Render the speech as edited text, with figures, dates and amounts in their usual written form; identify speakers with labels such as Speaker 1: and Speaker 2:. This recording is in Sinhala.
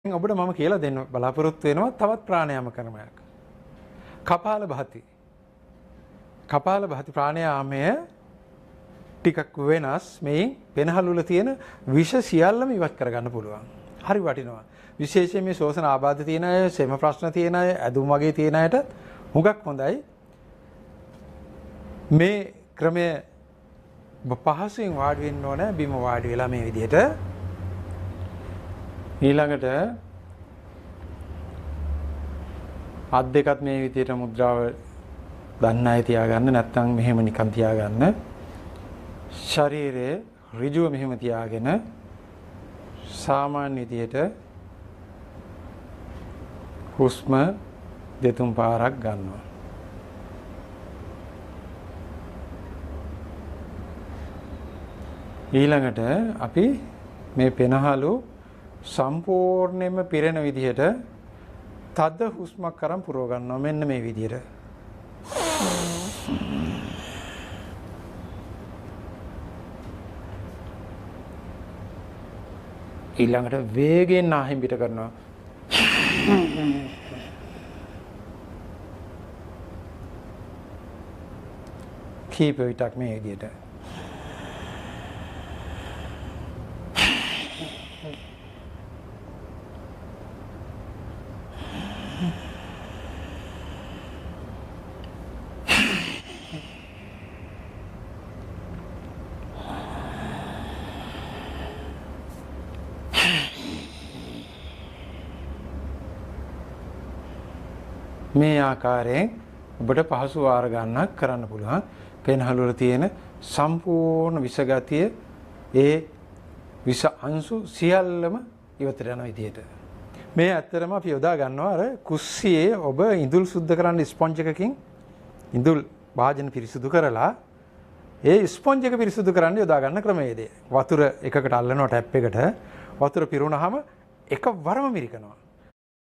Speaker 1: ඔබට මම කියලා දෙන්න බලාපොරොත්තු වෙනවා තවත් ප්‍රාණයාම ක්‍රමයක්. කපාල භාති. කපාල භාති ප්‍රාණයාමය ටිකක් වෙනස්. මේන් පෙනහළු වල තියෙන විෂ සියල්ලම ඉවත් කරගන්න පුළුවන්. හරි වටිනවා. විශේෂයෙන් මේ ශෝෂණ ආබාධ තියෙන අය, සෙම ප්‍රශ්න තියෙන අය, ඇදුම් වගේ තියෙන අයට හුඟක් හොඳයි. මේ ක්‍රමය පහසුවෙන් වාඩි වෙන්න ඕන, බිම වාඩි වෙලා මේ විදිහට. ඊළඟට අත් දෙකත් මේ විදිහට මුද්‍රාව දන්න අය තියාගන්න, නැත්නම් මෙහෙම නිකන් තියාගන්න. ශරීරය ඍජුව මෙහෙම තියාගෙන සාමාන්‍ය විදිහට හුස්ම දෙතුන් පාරක් ගන්නවා. ඊළඟට අපි මේ පෙනහළු සම්පූර්ණයෙන්ම පිරෙන විදිහට තද හුස්මක් අරන් පුරව ගන්නවා මෙන්න මේ විදිහට. ඊළඟට වේගයෙන් නාහෙන් පිට කරනවා. කීප විටක් මේ විදිහට. මේ ආකාරයෙන් ඔබට පහසු වාර ගණනක් කරන්න පුළුවන්. පෙනහළු වල තියෙන සම්පූර්ණ විෂ ගතිය, ඒ විෂ අංශු සියල්ලම ඉවතට යන විදිහට. මේ ඇත්තටම අපි යොදා ගන්නවා අර කුස්සියේ ඔබ ඉඳුල් සුද්ධ කරන්න ස්පොන්ජ් එකකින් ඉඳුල් භාජන පිරිසුදු කරලා ඒ ස්පොන්ජ් එක පිරිසුදු කරන්න යොදා ගන්න ක්‍රමවේදය. වතුර එකකට අල්ලනවා ටැප් එකට. වතුර පිරුණාම එකවරම මිරිකනවා.